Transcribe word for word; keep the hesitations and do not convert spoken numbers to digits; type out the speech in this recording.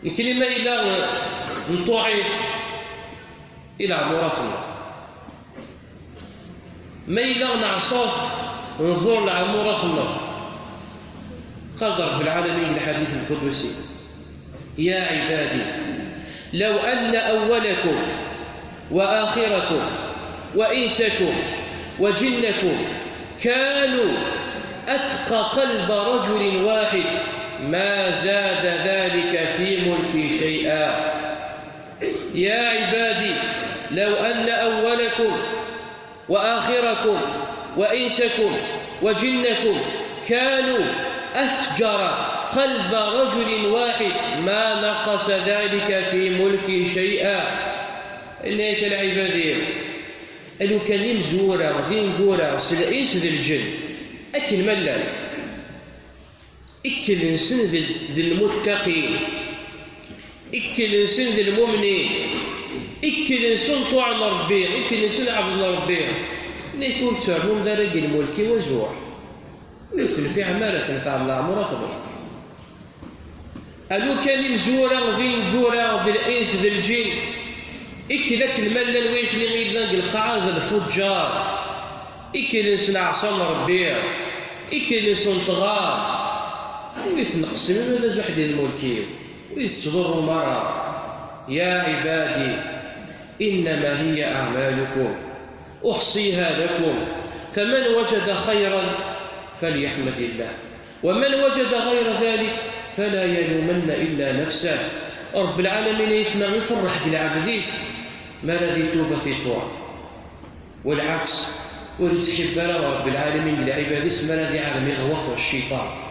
Nekkni ma yella nṭuɛ-it i leɛmurat-nneɣ, ma yella neɛṣa-t nḍur leɛmurat-nneɣ. Qal-d Ṛebbi lɛalamin deg lḥadit lqudusi: يا عبادي لو أن أولكم وآخركم وإنسكم وجنكم كانوا أتقى قلب رجل واحد ما زاد ذلك في ملكي شيئا. يا عبادي لو أن أولكم وآخركم وإنسكم وجنكم كانوا أفجر قلب رجل واحد ما نقص ذلك في ملكي شيئا. Inna-yak: a lɛibad-iw, a lukan imezwura d ineggura s lins d lǧen akken ma llan, ikkel-nsen d, d lmuttaqin, ikkel-nsen d lmumnin, ikkel-nsen ṭuɛen Ṛebbi, ikkel-nsen ɛebden Ṛebbi, nekk ur tternum d ara deg lmulk-iw azuḥ. Ur tenfiɛem ara, tenfɛem leɛmer ad tebɣu. A lukan imezwura d ineggura d lins d lǧin, ikkel akken ma llan wayetni i yellan deg lqaɛa d lfuǧǧar, ikkel-nsen ɛṣan Ṛebbi, ikkel-nsen tɣar. Ur yi-tneqsem ara d azuḥ di lmulk-iw, ur yi-tettḍurrum ara. يا عبادي إنما هي أعمالكم أحصيها لكم فمن وجد خيرا فليحمد الله ومن وجد غير ذلك فلا يلومن إلا نفسه. Ṛebbi lɛalamin ayetma iferreḥ deg lɛebd-is mi ara d-itub ad t-iṭuɛ. Walɛaks, ur ittḥibbi ara Ṛebbi lɛalamin deg lɛibad-is mi ara d-iɛlem iɣwat n cciṭan.